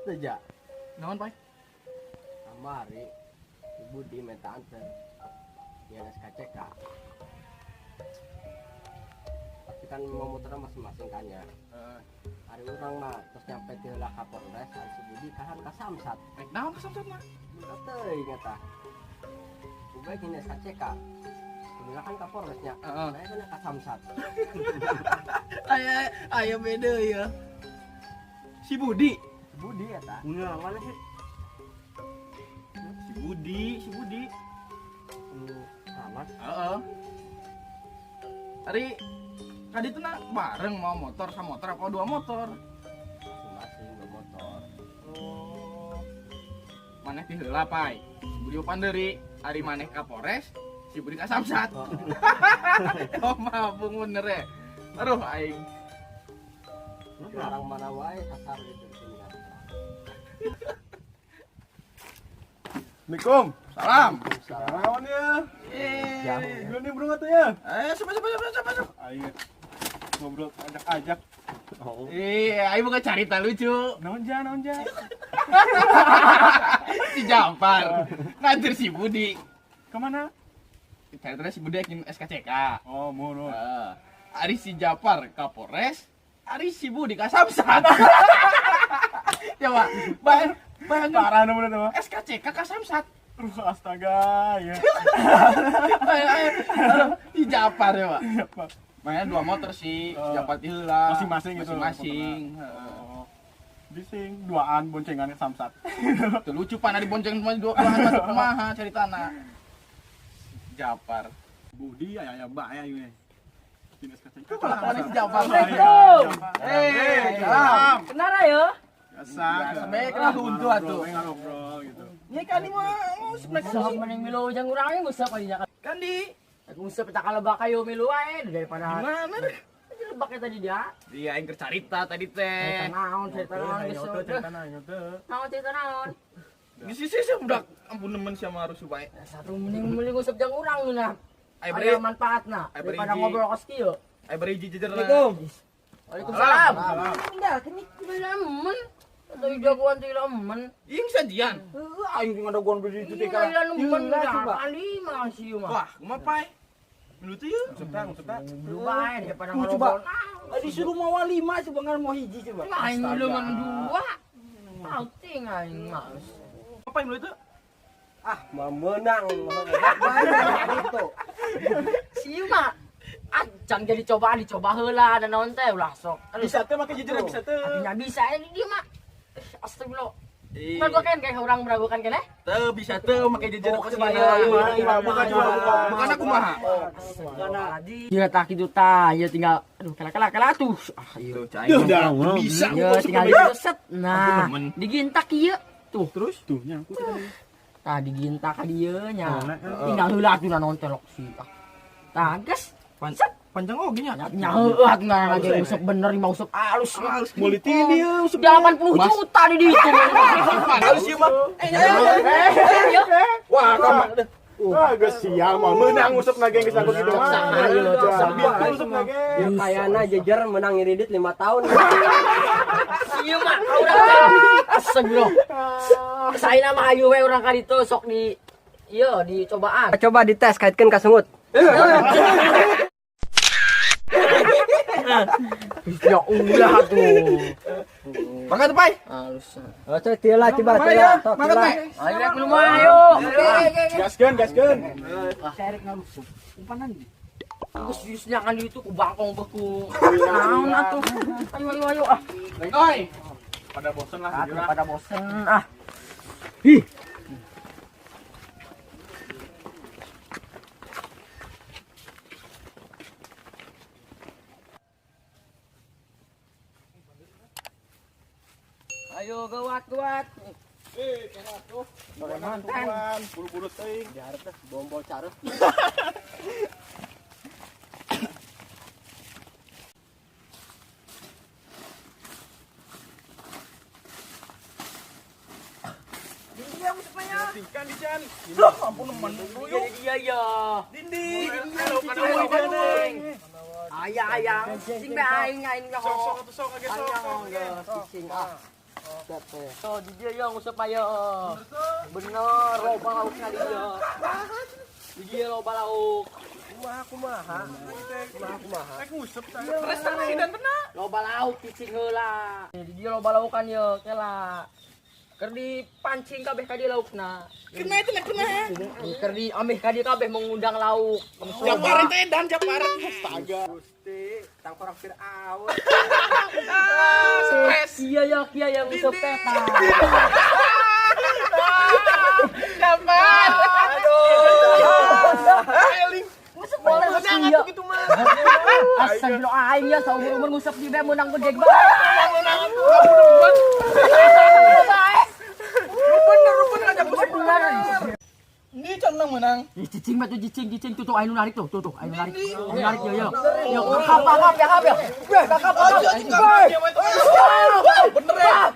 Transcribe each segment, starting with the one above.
Teu ja? Naon, Pai? Kamari si Budi minta anter. Dia SKCK. Tapi kan mau motornya masing-masing kan ya. Hari urang mah terus nyampe ti heula ka Polres, hari si Budi kahan ka Samsat. Rek naon ka Samsat mah? Teuing eta. Baik ini SKCK. Sebenarnya kan ka Polresnya. Heeh. Nah, kan ka Samsat. Aya aya beda ya. Si Budi. Si Budi eta. Punya mana sih? Si Budi, si Budi. Nu sama. Heeh. Ari tadi tuh na bareng mau motor sama motor apa dua motor? Masing-masing dua motor. Oh. Maneh ti heula, Pai. Si Budi panderi, ari maneh ka Polres, si Budi ka Samsat. Oh, mabung bener ya. Aduh aing. Orang mana wae sasar gitu di sini kan. Assalamualaikum. Salam. Salam ya. Eh. Belum nih bro atuh ya. Siapa siapa siapa siapa siapa. Ayo ngobrol ajak-ajak. Oh. Aing bukan carita lucu. Naon ja, naon ja. Si Japar nganter si Budi. Kemana? Ceritanya si Budi yakin SKCK. Oh, mau no. Ari si Japar ka Polres, ari si Budi ka Samsat. Coba, bayangin Parah nu bener mah. SKCK ka Samsat. Aduh, astaga, ya. Aduh, si Japar ya, Pak. Apa? Mainnya dua motor sih, si Japar ti heula. Masing-masing gitu. Masing-masing. Heeh. Oh. Bising duaan boncengan ke Samsat. Tuh lucu pan ari bonceng cuma dua duaan masuk kumaha caritana. Japar. Budi aya aya bae aing we. Dinas SKCK. Kelakuan si Japar. Assalamualaikum. Salam. Kenal ayo. Biasa. Biasa bae kena huntu atuh. Ngobrol gitu. Nya kan ini mah mau sebenarnya Sok mending milu jang urang ge nguseup aja. Kan di Nguseup tak kalau kayo milu wae daripada gimana deh? Lebak ya tadi dia. Iya, aing keur carita tadi teh. Cerita naon, cerita naon geus. Cerita naon teu. Naon cerita naon. Geus sih sih budak ampun nemen sama rusuh bae. Satu mending mending nguseup jang urang nah. Ayo Aya manfaatna daripada ngobrol kos kieu. Ayo beri jejer lah. Waalaikumsalam. Enggak, kini lemen. Tadi jagoan teh lemen. Ing sajian. Heuh, aing ngadagoan beli itu teh kan. Lemen kali mah sih mah. Wah, kumaha pai? Milu teh yeuh. Nguseup ta, nguseup ta. Milu bae daripada ngobrol. Disuruh mawa 5 coba ngan mau hiji coba. Aing milu ngan 2. Outing aing mah. Apa yang milu itu? Ah, mau menang. Gitu. Sieu mah. Ah, jangan jadi cobaan dicoba heula dan naon teh ulah sok. Bisa teh make jejer bisa teh. Atunya bisa ini dia mah. Astagfirullah. Meragukan kayak orang meragukan kene? Teu bisa teu make jejer Oh, coba buka coba buka. Bukan aku mah. Iya tak kitu tah, ieu tinggal aduh kela-kela tuh. Ah ieu. Bisa. Ieu tinggal di set. Nah, digintak ieu. Tuh. Terus tuh nyangkut. Tah digintak ka dieu nya. Tinggal heula atuh naon teh lok si. Tah geus. Panjang oge nya. Nya heueuh atuh ngaran ge usep bener mah usep alus. Meuli ti dieu usep 80 juta di ditu. Halus ieu mah. Wah, kamu. Wah, geus sial mah meunang usepna ge geus aku kitu mah. Usepna ge. Ya kayana jejer menang iridit 5 tahun. Sieu mah urang teh. Astagfirullah. Saina mah hayu we urang ka ditu sok di ieu dicobaan. Coba dites kaitkeun ka sungut. Ya ulah tuh. Mangga tuh, Pai. Halus. Oh, coba tila coba tila. Mangga, Pai. Ayo rek minum ayo. Gaskeun, gaskeun. Serek ngarusuh. Umpanan di. Geus geus kan itu ku bangkong beku. Naon atuh. Ayo ayo ayo ah. Oi. Pada bosen lah, pada bosen ah. Ih. Ayo gawat gawat. Tuh. Mantan, buru-buru teuing. Diharap teh bombol careuh. Tingkan di Chan. Loh, ampun nemen dulu. Iya iya. Dindi. Ayah ayah, sing be aing aing Sok sok atuh sok age sok. Cicing ah. Oh, di dia yang nguseup aya. Bener, loba laukna di dia. Di dia loba lauk. Kumaha kumaha. Kumaha kumaha. Rek nguseup tah. Terus sidan bener. Loba lauk cicing heula. Di dia loba laukan ye, kela. Keur dipancing kabeh ka dieu laukna. Kena itu nak kena. Keur di ameh ka dieu kabeh mengundang lauk. Japaran teh dan japaran. Astaga. Gusti, tangkorak Firaun. Ah, stres. Iya ya, kia yang nguseup teh tah. Japan. Aduh. Eling. Nguseup boleh Menang iya. atuh kitu mah. Astagfirullah aing ya saumur-umur nguseup di be meunang gede banget. Menang atuh. Bae. Lu bener, lu bener aja nguseup. Bener. Ini can menang menang. Ih, cicing mah tuh cicing, cicing tuh tuh aing nu narik tuh, tuh tuh aing nu narik. Aing narik yo yo. Yo kakap kakap ya kakap ya. Weh, kakap kakap. Bener ya.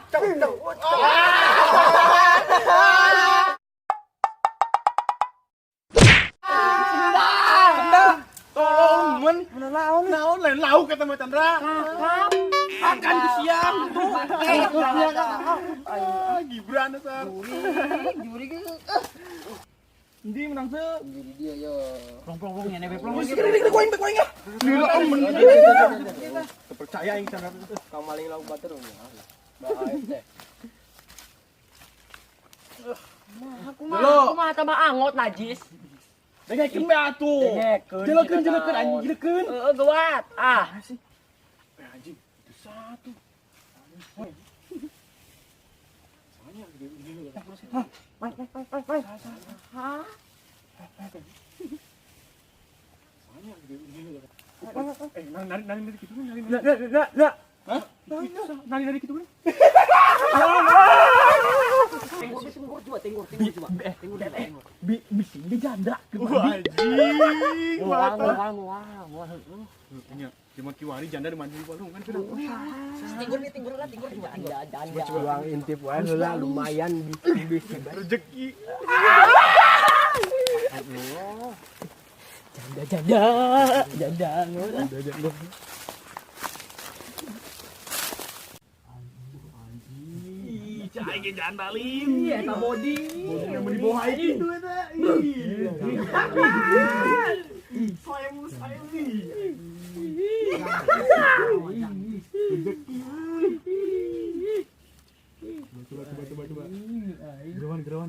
Tolong men. Naon naon lain lauk eta mah Chandra. Makan di siang tuh. Ah, Gibran dasar. Ndi menang se. Plong plong plong nyene plong. Wis kiri kiri koing koing ah. Lila men. Terpercaya aing Chandra. Kau maling lauk batur. Bahaya teh. Kumaha kumaha tambah angot najis. Dengekeun be atuh. Dengekeun. Jelekeun jelekeun anjing jelekeun. Heeh, geuat. Ah. Anjing, itu satu. Hah? Eh, nari nari nari gitu nari nari. Lah lah. Hah? Nari nari gitu kan? Tenggur tenggur coba tenggur tenggur coba. Tenggur tenggur. Bi bising di janda. Wah, anjing. Wah, Mata. wah, wah, wah. Nya, cuma kiwari janda di mandi warung kan sudah. Tinggur nih, tinggur lah, tinggur coba. Janda, janda. Uang intip wae heula lumayan bising. Rezeki. Janda, janda, janda. Janda. Ih, cai ge janda lim. Iya, eta body. Yang di bawah itu eta. Ih. Saemu saemu. Rezeki. Coba coba coba coba. Gerawan gerawan.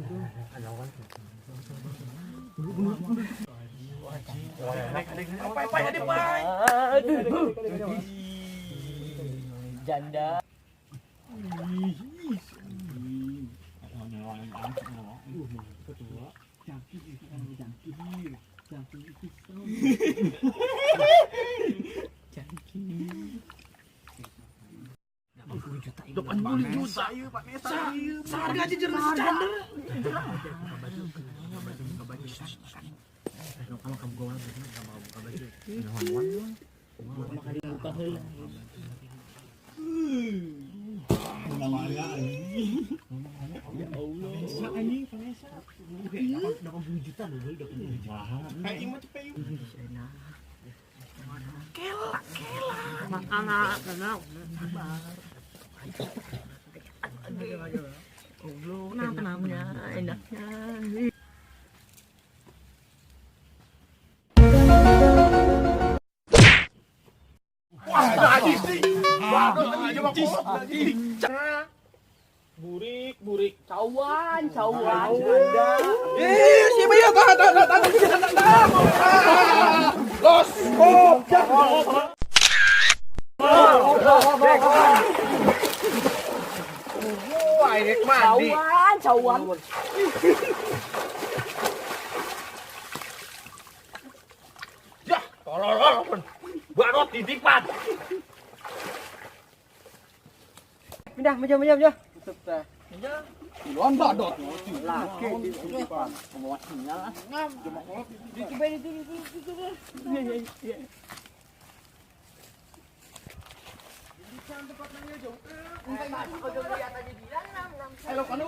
Apa apa jadi pai. Aduh. Janda. Juta. 80 juta ieu Pak Nesa ieu. Saharga jejer si Chandra. Kenapa namanya enaknya? Wah, najis sih. Najis. Burik, burik. Cawan, cawan. Eh, siapa ya? Tahan, tahan, tahan, tahan, tahan, tahan. Los. Oh, Wah, ini mandi. Cawan, cawan. Yah, tolol. Barot didipat. Pindah, maju, maju, maju. Tutup teh. Kiloan badot. Laki di depan. Halo, kanu.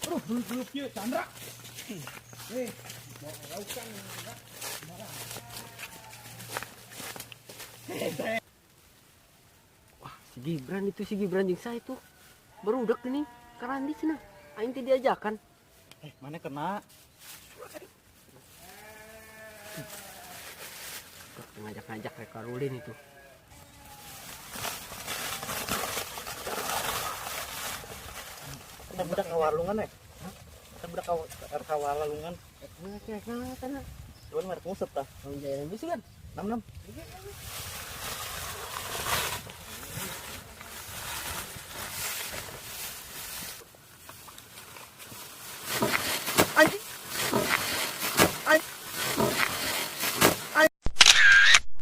Aduh, belum kieu Chandra. Wah, si Gibran itu, si Gibran jeung saya itu. Barudak geuning karandi cenah. Aing teh diajakan. Eh, mana kena? Ngajak-ngajak rek karulin itu. Kita budak kawarlungan ya? Kita budak kawarlungan. Cuman merek ngusep tah. Oh iya, bisa kan? 6 6.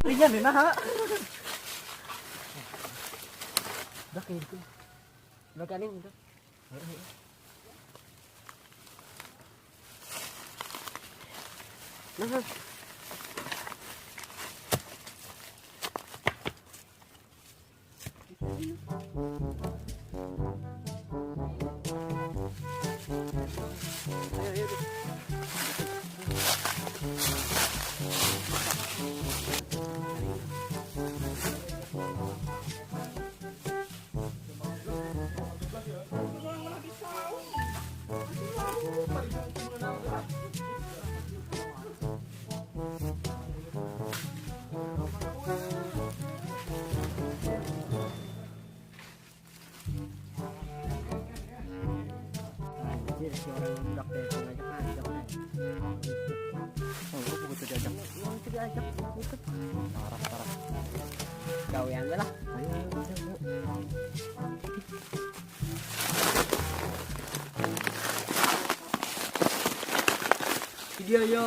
Ringan nih nah. Udah kayak gitu. Udah kan ini udah. Nah. Ayo, ayo. Anjir, si orang budak teh ngajak-ngajak teh. Oh, gua butuh diajak. Urang teu diajak, ngusep. Parah, parah. Gawean we lah. Ayo, ayo, ayo. Dia yo.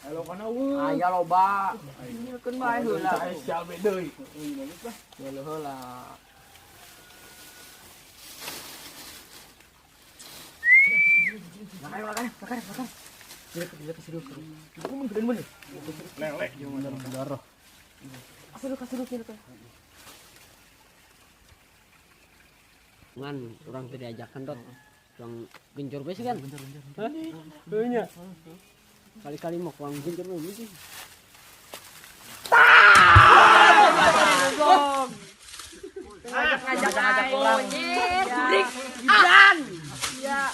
Halo kana eueuh. Aya loba. Keun bae heula. Sial be deui. Heula heula. Makan, makan, makan, makan. Dia ke situ. Aku mun gedean bener. Lele jeung darah. Kasih kasih kasih. Ngan urang teu diajakan dot. Urang genjor bae sih kan. Genjor, genjor. Hah? Heuh nya. Kali-kali mah kurang genjor mah gitu. Ngajak-ngajak orang. Anjir, Gibran. Iya.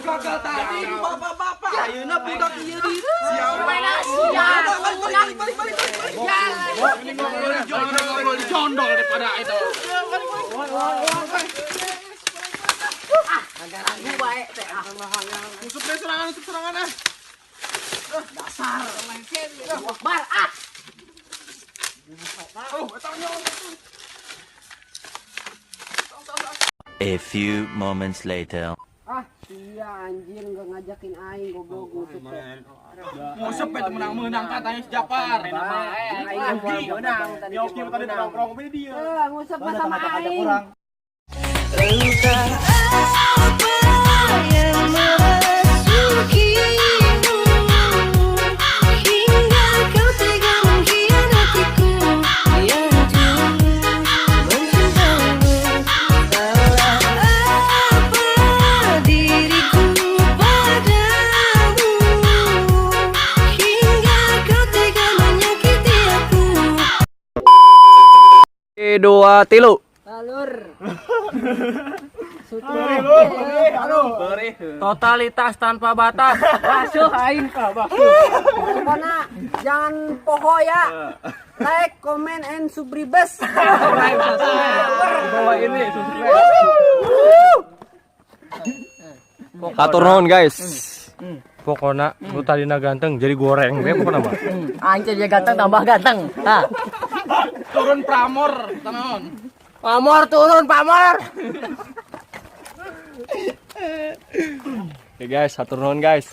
Gagal tadi bapak-bapak. Ayeuna budak ieu di. Siapa? Sial. Balik balik balik balik. Ini ngobrol di condol daripada itu. Agak ragu bae teh. Usuk deh serangan, usuk serangan ah. Dasar. Akbar ah. Oh, eta nyolong. A few moments later. Ah, iya anjir enggak ngajakin aing goblok ngusep teh. Ngusep itu menang-menang katanya si Japar. Aing moal menang tadi. Yoki tadi nongkrong ini dia. Eh, ngusep mah sama aing. Entah apa yang merasukimu hingga kau tega mengkhianatiku yang tulus mencintaimu. Salah apa diriku padamu hingga kau tega menyakiti aku. 2 3. Alur. Aduh. Totalitas tanpa batas. Basuh aing ka basuh. Pokona jangan poho ya. Like, comment, and subscribe. Bawa ini subscribe. Hatur nuhun guys. Pokoknya lu tadina ganteng jadi goreng we pokoknya mah. Anjir dia ganteng tambah ganteng. Hah. Turun pramor, tenon. Pamor turun pamor. Oke guys, hatur nuhun guys.